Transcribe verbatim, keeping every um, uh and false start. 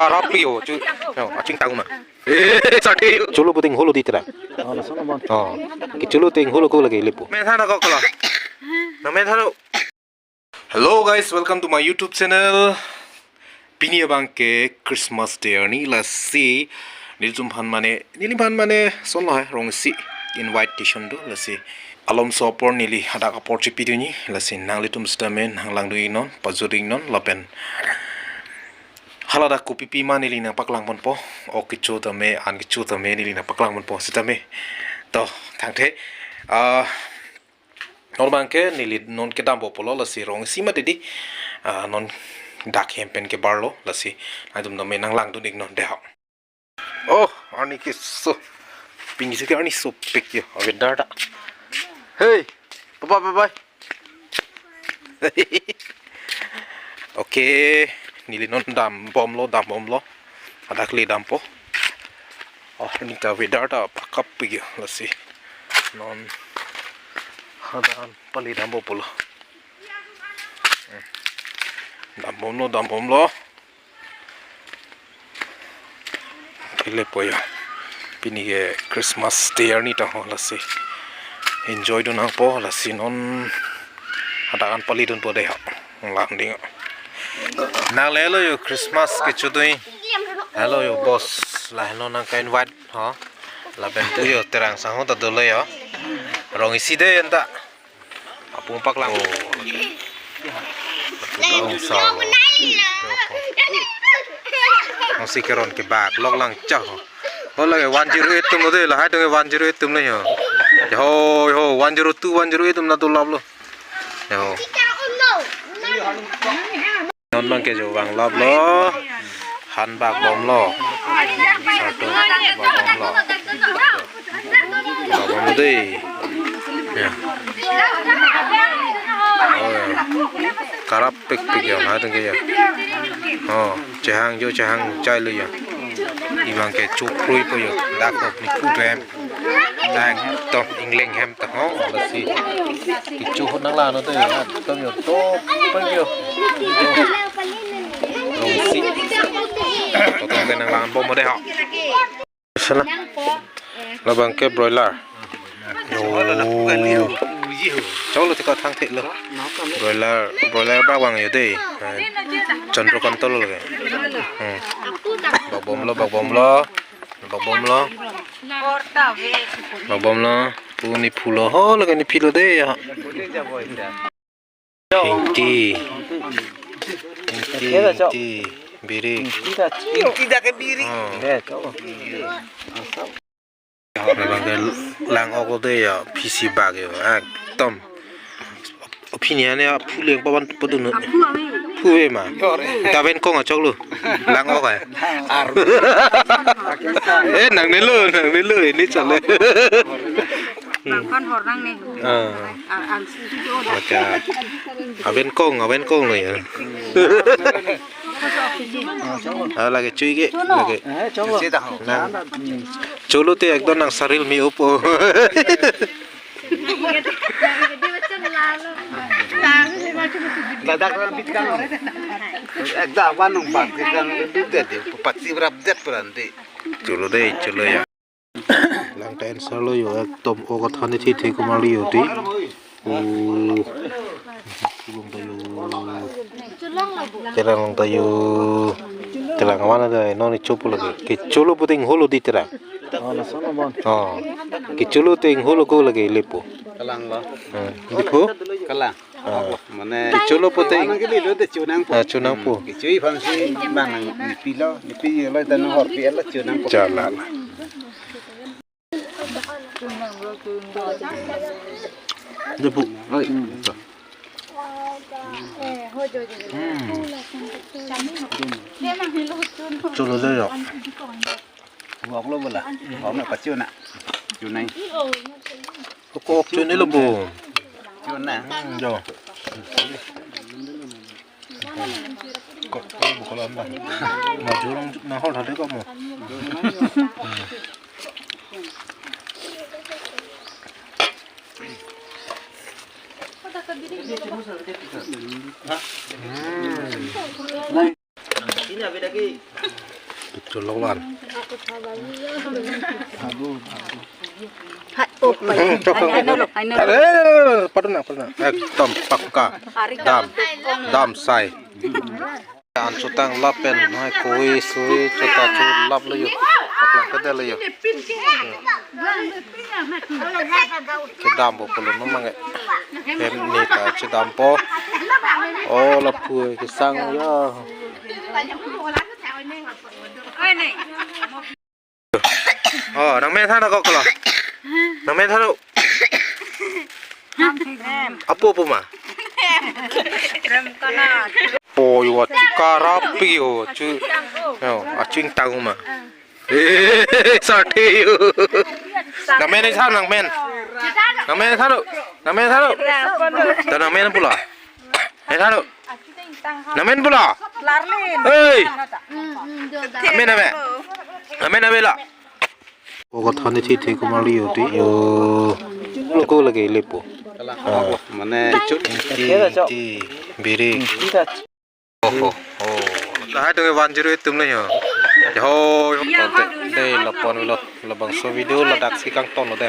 Arap yo, chu. No, aching tang ma. Eh, sati. Cholo puting holo di tera. Oh, kecho lo ting holo ko lagi lepo. Men thana ko kolo. No men thana. Hello guys, welcome to my YouTube channel. Pini abang ke Christmas Day arni, lasi nelitum aphan mane, neliphan mane, son lo hai, rong isi invitation do, lasi alomso apor neli hadak apor chepidunji, lasi nanglitum sitame nanglangdun iknon, pajut iknon, lapen haladak kopipi ma neli nangpaklang ponpo, ok kecho tame, an kecho tame neli nangpaklang ponpo sitame. To, thangthe. Ah, non abang ke neli non kedampo pulo, lasi rong isi mati di. Ah, non dak hem pen kebarlo, lasi nanglitum tame nanglangdun iknon dei ho. Oh, arni ke so. Pini si ke arni sopik yo. Weather ta. Hey, bye bye, bye bye. Okay, neli non dambomlo, dambomlo. Hadak le dampo. Oh, arni ta weather ta pakap pik yo, lasi. Non hadak an pale dampo pulo. Hmm. Dambomlo, dambomlo. Pile po yo. Pini ke Christmas Day arni ta ho, lasi enjoy dun nangpo, lasi non hadak an pale dunpo dei ho. Lang ding. Nanglelo yo Christmas kechotoi. Hello yo boss. Lahelo nangka-invite ho. Lapen tu yo Terang sangho ta dolo yo. Rong isi dei anta. Apung paklang. Oh. Ang si keron kebak lok lang chah. Oh, lake one zero eight atum lo dei, lahai atum ke one zero eight atum lo yo. Yo, yo, one zero two, one zero eight atum na tulap lo. Yo. Non abang ke jo vanglaplo. Han bakbomlo. Sarto bakbomlo. Bakbomlo dei. Ya. Oh, ya. Karap pikpik ya, ha, tengke ya. Oh, chehang jo, chehang chai lo ya. Abang ke chukroipo ya. Dak ok ni kutem. Dak tok ingleng hem ta ho, lasi. Kecho ahut nanglangnon dei, ekdom yo, to, pang yo. Rong isi. To, to, ke nanglangpo mo dei ho. Salah. Labang ke broiler. Yo. Choklo, thik thangthelo. Broiler, broiler bak vang yo dei. Chandrakanta lo lake. Hmm. Bakbomlo, bakbomlo. Bakbomlo. Bakbomlo. Pu nephu lo ho, lake nephi lo dei ya. Ingti. Ingti, ingti. Birik. Ingti dak ke birik. Oh. Labang ke lang ok dei ya, phisi bak yo. Ekdom. Pini ane aphu leng pavan padun. Aphu ave. Aphu ave ma. Yo re. Ta ven kong achoklo. Lang ok ai. Ar. Eh, nangnelo, nangnelo, ini chale. Bangkon hor nangne. Ah. Ar, ar, si, si, si, oh, dah. Maka. Aven kong, aven kong lo ya. Ah, lake chui ke, lake. Eh, choklo. Nang. Choklo te ekdom nang saril mi upo. Ladak ran bit kan. Ekda wan nung bak kan, dut det, patsi berap det peran di. Choklo dei, choklo ya. Lang ta answer lo yo, ekdom ok athan thithe kumar lo yo dei. Oh. Chulong ta yo. Terang ta yo. Terang mana dei, non ni chopo lake. Kecho lo puting holo di Terang. Oh, lason lo bon. Oh. Kecho lo ting holo ko lake lepo. Kalang lo. Hmm. Lepo? Kalang. Ah. Mane kecho lo puting. Mane ke lo de chonangpo. Ah, chonangpo. Hmm. Kecho aphan si bang nangpilo, nepilo ta nang hor pi lo chonangpo. Chala. Lepo. Oi. Hmm. Choklo dei yo. Wok lo bola. Wok na pachuna. Chunai. Kok chunai lo bo. Chuna. Hmm, jo. Kok, kok, kok, kok, kok. Majurung na hol thade kok mo. Hmm. Ini apa lagi? Tulok lan. Hai, oh, pai. Hmm, chok, chok, chok. Ano lo, ano lo. Are, are, are, are, padu na, padu na. Ekdom pakka. Dam, dam sai. An chotang lapen, hai, koi, sui, chota chu lap lo yo. Paklang kede lo yo. Kedampo pulo no mange. Hem ni ta chedampo. Oh, lapu kesang ya. Oh, nangmen than ako kolo. Nangmen than ako. Apo apo ma. Po yo chu karapi yo chu. Yo, aching tang ma. Eh, sarte yo. Nangmen than nangmen. Nangmen than. Nangmen than. Ta nangmen pula. Eh, than. Nangmen pula. Hei. Nangmen nangmen. Nangmen nangmen la. Ko than thi thi ko mali yo ti yo. Ko lagi lepo. Mane chut ti ti biri. Oh, oh, oh. Lahai tung one zero eight tum le yo. Ho, ho. Dei lapon lo, labangso video ladak si kangton lo dei.